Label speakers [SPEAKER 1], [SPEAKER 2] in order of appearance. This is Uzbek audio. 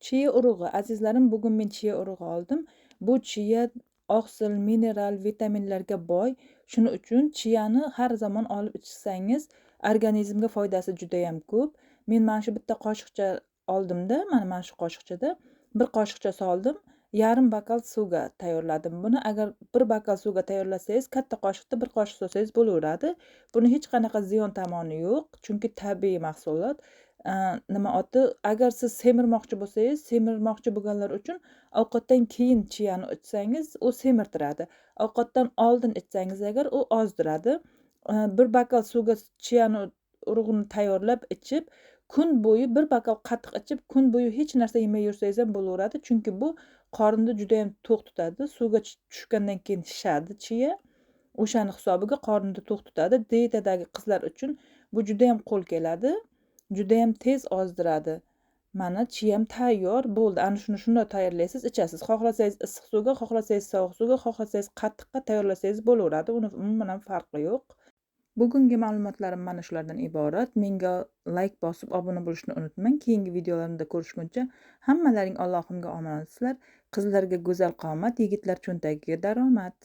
[SPEAKER 1] Chiya urug'i, azizlarim, bugun men chiya urug'i oldim. Bu chiya oqsil, mineral, vitaminlarga boy. Shuning uchun chiyani har zamon olib ichsangiz organizmga foydasi juda ham ko'p. Men mana shu bitta qoshiqcha oldimda, mana shu qoshiqchada bir qoshiqcha soldim. Yarim bokal suvga tayyorladim buni. Agar bir bokal suvga tayyorlasangiz, katta qoshiqda bir qoshiq solsangiz bo'laveradi. Buni hech qanaqa ziyon tomoni yo'q, chunki tabiiy mahsulot. Nima oti, agar siz semirmoqchi bo'lsangiz, semirmoqchi bo'lganlar uchun ovqatdan keyin chiyani ichsangiz, u semirtiradi. Ovqatdan oldin ichsangiz agar, u ozdiradi. Bir bokal suvga chiyani urug'ini tayyorlab ichib, kun bo'yi bir bokal qatiq ichib, kun bo'yi hech narsa yemay yursangiz ham bo'laveradi, chunki bu qorinni juda ham to'q tutadi. Suvga tushgandan keyin shishadi chiya. O'shani hisobiga qorinni to'q tutadi. Dietadagi qizlar uchun bu juda ham qo'l keladi. Juda ham tez ozdiradi. Mana chiyam tayyor bo'ldi. Ana shuni shunday tayyorlaysiz, ichasiz. Xohlasangiz issiq suvga, xohlasangiz sovuq suvga, xohlasangiz qatiqqa tayyorlasangiz bo'laveradi. Uni umuman ham farqi yo'q. Bugungi ma'lumotlarim mana shulardan iborat. Menga like bosib obuna bo'lishni unutmang. Keyingi videolarimda ko'rishguncha hammalaring Allohimga omonatsizlar. Qizlarga go'zal qomat, yigitlar cho'ntagiga daromad.